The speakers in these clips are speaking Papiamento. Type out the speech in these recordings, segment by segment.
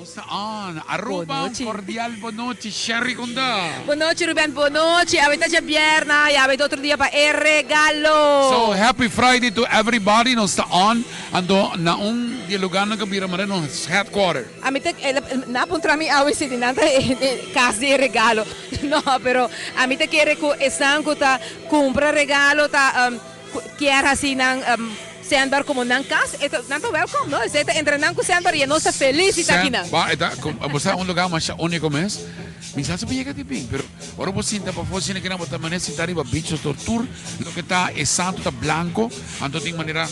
Nos ta on. Aruba un Bonochi. cordial bonochi Sherry con ta? Bonochi Ruben, bonochi. Awe ta djabièrna y awe ta otro dia pa e regalo. So happy Friday to everybody. Nos ta on anto na un di e lugarnan cu a bira manera nos headquarter. Ami ta nan a puntra mi awe si di nan ta e cas di e regalo. No, pero ami ta kere cu esnan cu ta cumpra regalo ta kier haci nan Sandbar como nan cas, e ta nan ta welcome, no? Esey ta entra nan cu Sandbar y nos ta feliz di ta akinan. Sandbar e ta bo sa un lugar masha unico mes. Mi sa si bo yega di bin, pero ora bo sinta pafó asina kinan bo ta manera sinta riba beach so tur loke ta e santo ta blanco, anto tin manera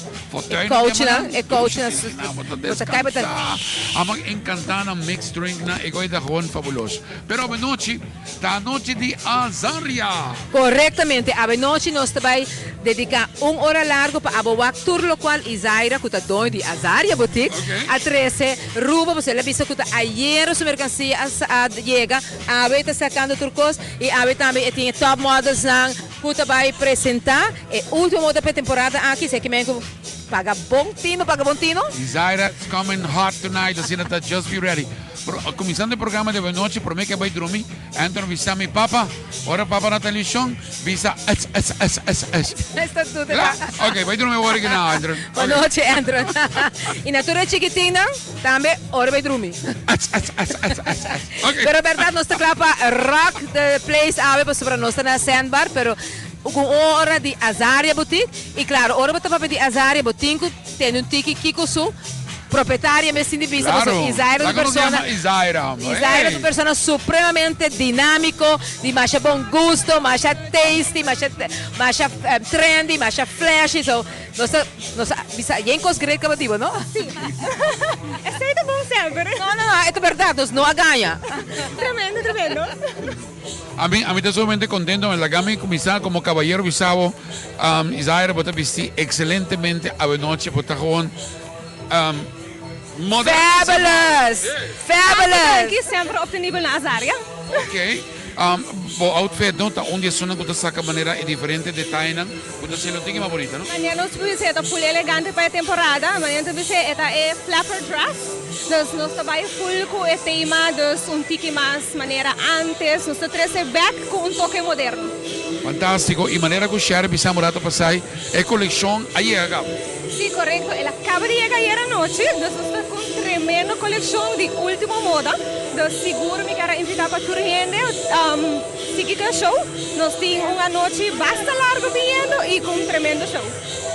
E couchnan, e couchnan Bo ta bo ta cay bo ta. descansa. Amo encanta nan mixed drinknan, e goy ta gewoon fabuloso. Pero abenochi Ta anochi di Azaria! Korektamente, abenochi nos ta bai dediká un ora largu pa abo wak tur lokual Izaira, ku ta doño di Azaria Boutique, a trese Ruba, pasobra el a bisa ku ta ayera su merkansia a yega, awe e ta sakando tur kos i awe tambe e tin e top modelsnan ku ta bai presentá e último moda pa e temporada aki, esei ki men ku paga bon tino, paga bon tino. Izaira is coming hot tonight, asina ta just be ready. Kuminsando e programa di avenochi, promé ke bai drumi, Anton bisa mi papa, ora papa na televishon, bisa es es es es es. Esta tu te ta. Ok, bai drumi awor aki na, Andron. Bonochi, Andron. I na tur e chikitinnan, tambe ora bai drumi. Es es es es es es. Ok. Pero bèrdat nos ta kla pa rock the place awe pasobra nos ta na Sandbar, pero ku un ora di Azaria Boutique. I klaro, ora bo ta papia di Azaria, bo tin ku tene un tiki kiko su. Propietaria mes tin di bisa pasobra Izaira ta un persona Izaira ta un persona supremamente dinamico, di masha bon gusto, masha tasty, masha masha trendy, masha flashy, so nos ta nos ta bisa yen cos great caba dibo no? Si. Esey ta bon semper. No no no e ta berdad nos no a gaña. Tremendo tremendo. Ami ami ta sumamente contento mi laga mi cuminsa como caballero bisa bo Izaira bo ta bisti excelentemente awenochi bo ta gewoon Fabulous! Fabulous! Danki, semper obtenibel na Azaria. Ok. Bo outfit no ta un di esunnan ku ta saka manera e diferente detayenan ku ta hasié lo tin mas bonita, no? Manera nos bisa e ta full elegante pa e temporada. Manera nos bisa e ta e flapper dress. Dus nos ta bai full ku e tema, dus un tiki mas manera antes. Nos ta trese bek ku un toke moderno. Fantástiko. I manera ku Sherry bisa un rato pasai, e kolekshon a yega kaba. Sí, korekto. El a kaba di yega ayer anochi. Dus nos ta ku un tremendo kolekshon di último moda. Dus sigur mi ker a invitá pa tur hende sigui ku e show. Nos tin un anochi basta largu biniendo i ku un tremendo show.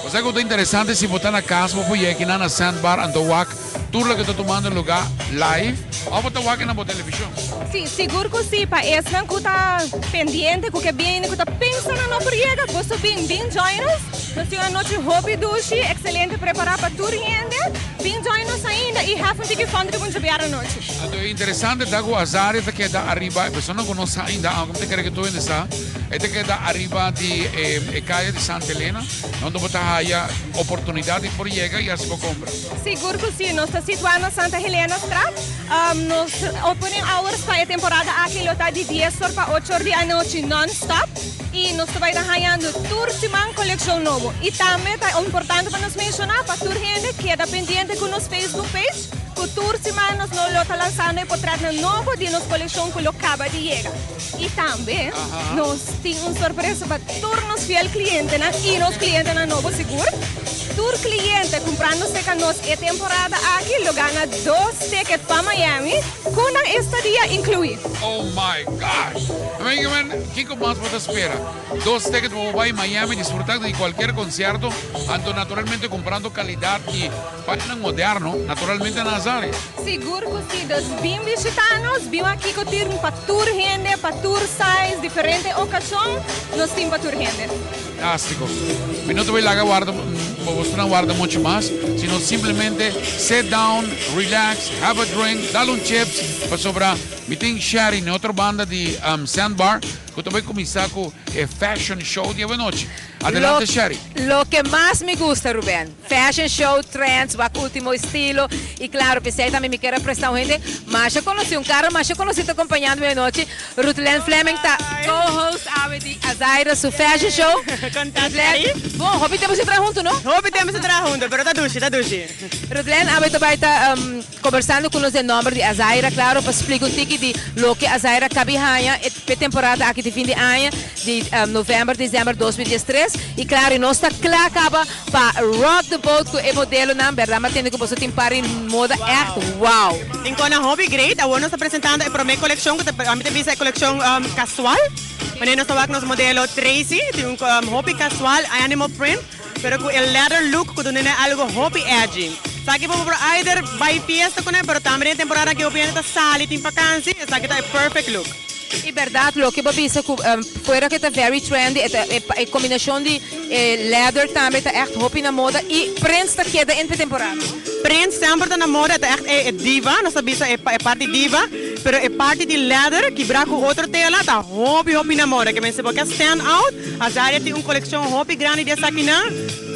Bo sa ku ta interesante si bo ta na kas bo por yega kinan na Sandbar anto wak tur loke ta tumando lugá live òf bo ta wak na bo televishon. Sí, sigur ku sí. Pa esnan ku ta pendiente, ku ke bini, ku ta pensa nan no por yega, boso bin, bin join us. Nos tin un anochi hopi dushi, excelente prepara pa tur hende. Bin join nos ainda y have un tiki fun riba un djabiar anochi. Anto e interesante ta cu Azaria ta keda ariba, e personanan cu no sa ainda, aunke mi ta kere cu tur hende sa, e ta keda ariba di e caya di Santa Elena, unda bo ta haya oportunidad di por yega y haci bo compra. Sigur cu si, nos ta situa na Santa Helenastraat. Nos opening hours pa e temporada aki lo ta di dies or pa ocho or di anochi non-stop. Y nos ta bay ta hañando tur siman coleccion nobo. Y tambe ta importante pa nos menciona pa tur hende keda pendiente cu nos Facebook page cu tur siman nos lo ta lanzando e potretnan nobo di nos coleccion cu lo caba di yega. Y tambe nos tin un sorpresa pa tur nos fiel clientenan y nos clientenan nobo sigur. Tur cliente cumprando cerca nos e temporada aki lo gana dos ticket pa Miami cu nan estadia inclui. Oh my gosh! Kiko mas bo ta spera? Dos ticket pa bo bai Miami disfruta di cualkier concierto, anto naturalmente cumprando calidad y pañanan moderno, naturalmente na Azaria. Sigur cu si, dus bin bishita nos, bin wak kico tin pa tur hende, pa tur size, diferente ocasion, nos tin pa tur hende. Fantastico. Mi no ta bay laga warda bosonan warda mucho mas, sino simplemente sit down, relax, have a drink, dal un chips, pasobra mi tin Sherry na e otro banda di Sandbar cu ta bay cuminsa cu e fashion show di awenochi. Adelante Sherry. Loke mas mi gusta, Ruben, fashion show, trends, wak ultimo estilo y claro, pesey tambe mi kier a presta un hende masha conoci, un cara masha conoci ta acompañando mi anochi, Ruthlen Fleming ta co-host awe di Azaira su fashion show. Con ta, Ruthlen, Sherry? bon, hopi tempo sin traha hunto, no? Hopi tempo sin traha hunto, pero ta dushi, ta dushi. Ruthlen, awe ta bay ta Combersando cu nos den nomber di Azaira, claro, pa splica un tiki di loke Azaira cabi haña e p'e temporada aki di fin di aña, di november, december 2013. Y claro, y nos ta cla caba pa rock the boat cu e modelonan, berdad m'a tende cu boso tin par di moda echt wow! Tin cona hopi great, awor nos ta presentando e prome coleccion cu ta, ami ta bisa e coleccion casual, wanneer nos ta wak nos modelo Tracy, tin un hopi casual, animal print. Pero cu e leather look cu dun'e algo hopi edgy. Esaki bo por either bay fiesta cune, pero tambe den e temporada aki hopi hende ta sali tin vakantie, esaki ta e perfect look. E berdad loke bo bisa cu fuera cu e ta very trendy e ta e combinacion di e leather tambe ta echt hopi na moda y prints ta keda entre temporada. Prints semper ta na moda, e ta echt e diva, nos ta bisa e parti diva, pero e parti di leather kibra cu otro tela ta hopi hopi na moda, ke men si bo ke stand out, Azaria tin un coleccion hopi grandi di esakinan,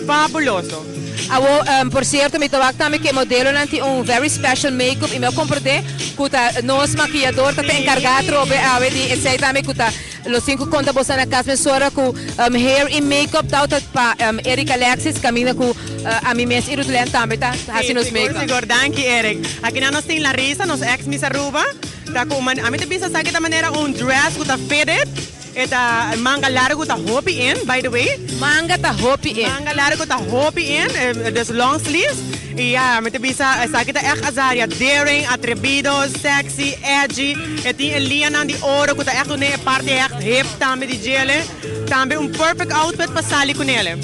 fabuloso. Awo, por cierto, mi ta wak tambe cu e modelonan tin un very special make-up y mi a comprende cu ta nos maquillador ta ta encarga atrobe awe di esey tambe cu ta los tin cu conta boso na cas mesora cu hair y make-up tau ta pa Eric Alexis caminda cu ami mes y Ruthlen tambe ta haci nos make-up. Sigur, sigur. Danki Eric. Akinan nos tin Larissa, nos ex Miss Aruba, ta cu un, ami ta bisa esaki ta manera un dress cu ta fitted. E ta manga largo ta hopi in, by the way. Manga ta hopi in. Manga largo ta hopi in, dus long sleeves. Y ya, mi ta bisa esaki ta echt Azaria. Daring, atrevido, sexy, edgy. E tin e lianan di oro cu ta echt dun'e e parti echt hip tambe di djele. Tambe un perfect outfit pa sali cu nele.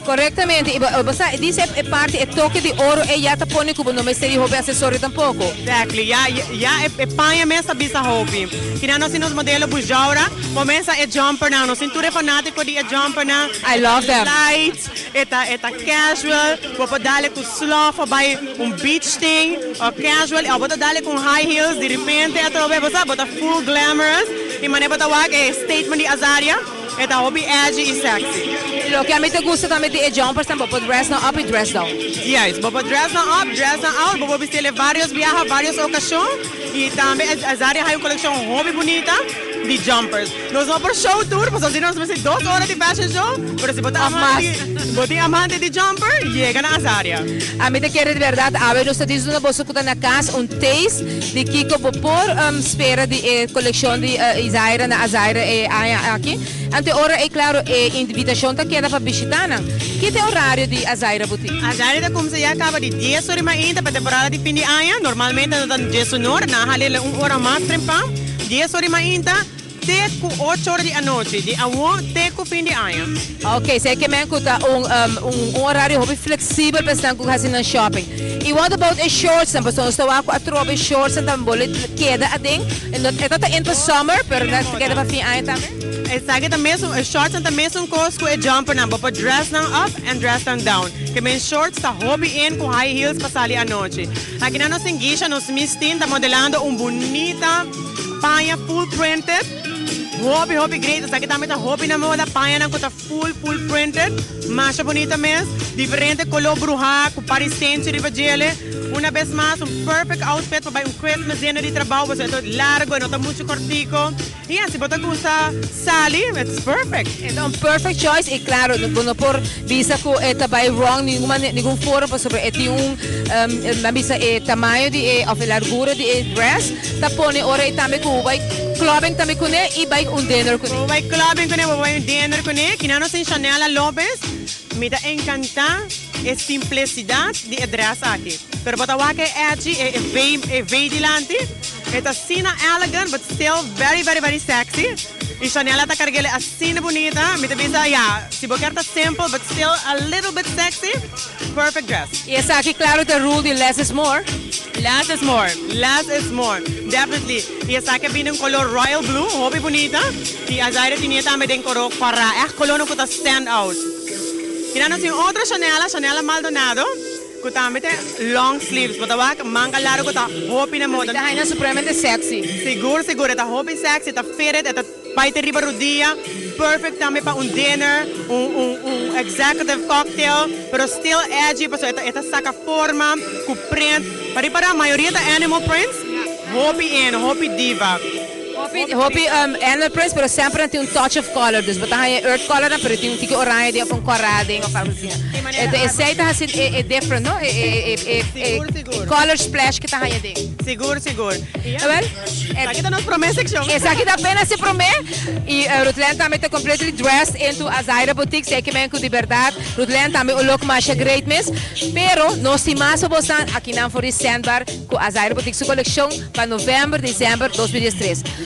Correctamente, y bo bo sa dice e parti e toque di oro ey ya ta pone cu bo no mester di hopi accesorio tampoco. Exactly, ya ya e paña mes ta bisa hopi. Kina nos tin nos modelo Bujaura, bo mes sa e jumpernan, nos tin tur e fanatico di e jumpernan. I love them. Light, e ta e ta casual, bo por dale cu slof of bay un beach thing of casual, of bo ta dale cu un high heels, di repente atrobe bo sa bo ta full glamorous y manera bo ta wak e statement di Azaria. E ta hopi edgy y sexy. Loke a mi ta gusta tambe di e jumpers ta bo por dress nan up y dress down. Yes, bo por dress nan up, dress nan out, bo por bisti'e varios biaha, varios ocasion y tambe Azaria hay un coleccion hopi bunita di jumpers. Nos no por show tur pasobra si no nos mester dos ora di fashion show, pero si bo ta amante di, bo tin amante di jumper, yega na Azaria. A mi ta kere di berdad awe nos ta diciendo na boso cu ta na cas un taste di kico bo por spera di e coleccion di Izaira na Azaira e aña aki. Anto e ora ey claro e invitacion ta keda pa bishita nan. Ki ta e horario di Azaira Boutique? Azaira ta cuminsa ya caba di dies ora y mainta pa temporada di fin di aña. Normalmente nan ta dies unor, nan a hal'e un ora mas trempan, dies ora y mainta. Te ku ocho ora di anochi, di awor te ku fin di aña. Ok, esei ke men ku ta un un horario hopi fleksibel pa esnan ku hasi nan shopping. I what about e shortsnan? Pasobra nos ta wak ku atrobe e shortsnan ta bole keda aden. E no e ta ta in pa summer, pero ta keda pa fin aña tambe. Esaki ta mesun, e shortsnan ta mesun kos ku e jumpernan. Bo por dress nan up and dress nan down. Ke men shorts ta hopi in ku high heels pa sali anochi. Akinan nos tin Gisha, nos Miss Teen ta modelando un bunita. Paña full printed, hopi hopi great, esaki tambe ta hopi na moda, pañanan ku ta full full printed, masha bunita mes, diferente koló bruhá ku par di stenchi riba djele, una bes mas un perfect outfit pa bai un Christmas dinner di trabou pasobra e ta largo e no ta muchu kòrtico, y ya si bo ta gusta sali it's perfect. E ta un perfect choice y claro bo no por bisa cu e ta bay wrong ningun manera ningun forma pasobra e tin un nan bisa e tamaño di e of e largura di e dress ta pone ora e tambe cu bo bay clubbing tambe cune y bay un dinner cune. Bo bay clubbing cune bo bay un dinner cune kina nos tin Chanela Lopez mi ta encanta e simplecidad di e dress aki pero bo ta wak e edgy e e V e V dilanti e ta asina elegant but still very very very sexy y Chanela ta carguele asina bunita mi ta bisa ya si bo kier ta simple but still a little bit sexy perfect dress. Y esaki claro ta rule di less is more. Less is more, less is more, definitely. Y esaki a bini un color royal blue, hopi bunita. Y Azaira tinie tambe den color cora, echt colornan cu ta stand out. Y nan nos tin otro Chanela, Chanela Maldonado, cu tambe ta long sleeves. Bo ta wak manga largo cu ta hopi na moda. Ta haña supremamente sexy. Sigur, sigur, e ta hopi sexy, e ta fitted, e ta. Bai te riba rudia, perfect tambe pa un dinner, un executive cocktail, pero still edgy, paso e ta saca forma, cu print. Pa ripara, mayoria ta animal prints, hopi in, hopi diva. Hopi, hopi animal prints, pero semper tin un touch of color. Dus bo ta haya earth color, pero tin un tiki oranje den of un cora den of algo asina. Manera Esey ta haci e different, no? E Sigur, sigur. Color splash cu ta haya den. Sigur, sigur. Y ja, Wel, aki ta nos prome seccion. Esaki ta apenas e prome. Y Rutlen tambe ta completely dressed into Azaira Boutique. Esey cu men cu di berdad. Rutlen tambe un look masha great mes. Pero nos tin mas pa boso aki nan for di Sandbar cu Azaira Boutique su coleccion pa november, december 2013.